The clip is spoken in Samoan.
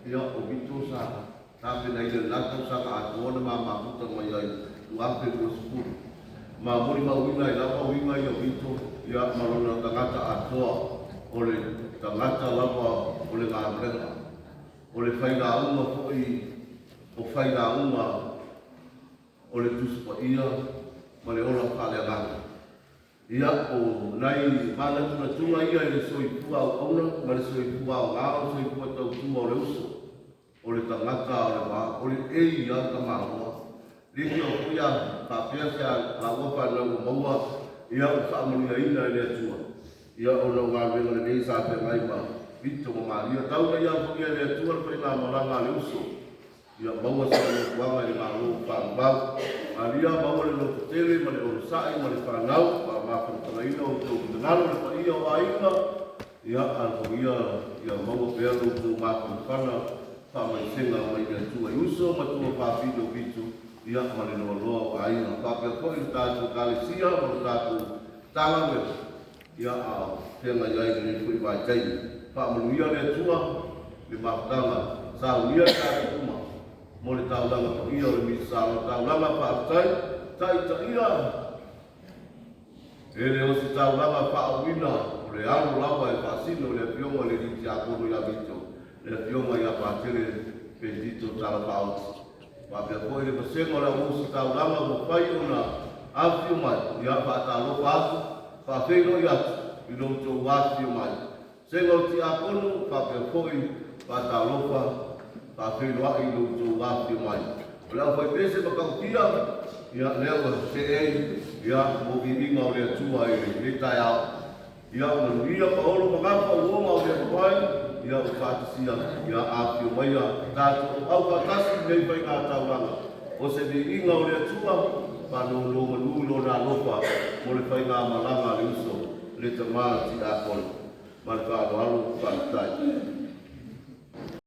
Ia, o Vito sa tapenaina i lena tausaga atoa na ma mafuta mai ai 2020. Ma molimauina ai lava uiga ia o Vito, ia, ma lona tagata atoa, o le tagata lava o le galuega. O le failauga foi o failauga o le Tusi Paia ma le ola faaleagaga. Ia, o nai manatunatuga ia i le soifua auauna ma le soifua aoga o le soifua tautua o le uso, o le tagata o le va, o le ei ia le tamaloa. Leitioa foi a faapea se a laua fanau ua maua, ia ua faamanuiaina e le Atua. Ia, ona o galuega lelei sa feagai ma Vito ma Maria, tau ina ia alofagia e le Atua le faigamalaga a le uso. Ia maua sana nofoaga i le Malo o Faavavau. Malia, maua le loto tele ma le onosai ma le fanau, faamafanafanaina outou finagalo le paia o aiga, ia alofagia ia maua pea lo outou mafanafana faamaisega mai le Atua i uso ma tua faafili o Vito, ia ma le loaloa o aiga. Faapea foi le tatou Ekalesia ma le tatou Matagaluega. Ia, a o feagai ai i lenei foi vaitaimi. Faamanuia le Atua i le mafutaga saunia le tatou uma mo le taulaga paia o le Misa o le taulaga faafetai taitaia e le o se taulaga faauuina o le alo lava e faasino i le Afioga i le Alii Tiakono ia Vito le Afioga ia Patele Petito Talafaauti. Faapea foi le vasega o le auositaulaga ua mafai ona afifio mai, ia faatalofa atu, faafeiloai atu i lo outou afifio mai. Sega o Tiakono, faapea foi faatalofa, faafeiloai i lo outou afifio mai. O le aufaipese ma tautia, ia lea ua seei, ia mo viiga o le Atua i lenei taeao. Ia manuia Paolo ma Gafa ua oma o le aumai, ia ua faatasia, ia afifio maia tatou auau faatasi i lenei faiga taulaga. O se viiga o le Atua, faanonomanu i Lona alofa mo le faigamalaga a le uso, le tama tiakono. Ma le faaaloalo, faafetai.